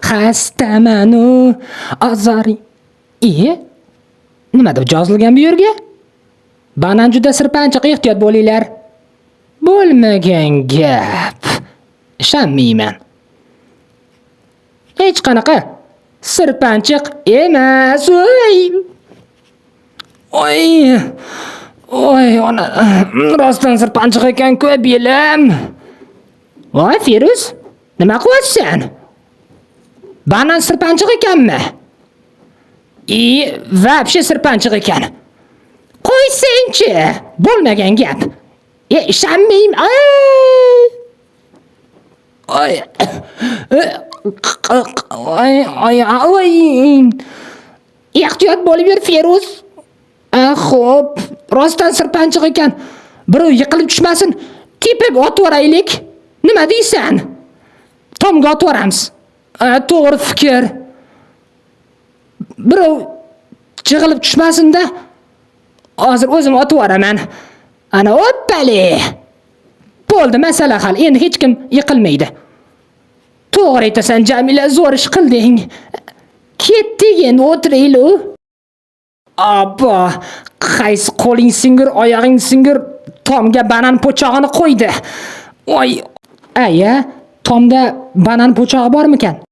Xastamanu azori. E? Nima deb yozilgan bu yerga? Banan juda sirpanchiq, ehtiyot bo'linglar. Bo'lmagan gap. Ishonmayman. Hech qanaqa sirpanchiq emas. Oy! Oy! Oy, ona, rostdan sirpanchiq ekan-ku belim. Voy, Feruz, nima qilyapsan? Banan sirpanchiq ekanmi? I, вообще sirpanchiq ekan. Qo'ysangchi, bo'lmagan gap. E, ishonmayman. Ay! Oy. Oy, oy, oy. Ehtiyot bo'lib yur, Feruz. A, xo'p, rostdan sirpanchiq ekan. Birov yiqilib tushmasin. Tepaga otib yuboraylik. Nima deysan? Tomga otib yuboramiz. A, to'g'ri fikr. Birov jig'ilib tushmasin-da. Hozir o'zim otib yuboraman. Ana oppali. Bo'ldi, masala hal. Endi hech kim yiqilmaydi. To'g'ri aytasan, Jamila, zo'r ish qilding. Ketdik endi, o'tiraylik. Abbo, qaysi qo'ling singur, oyog'ing singur tomga banan po'chog'ini qo'ydi. Oy, aya, tomda banan po'chog'i bormikan?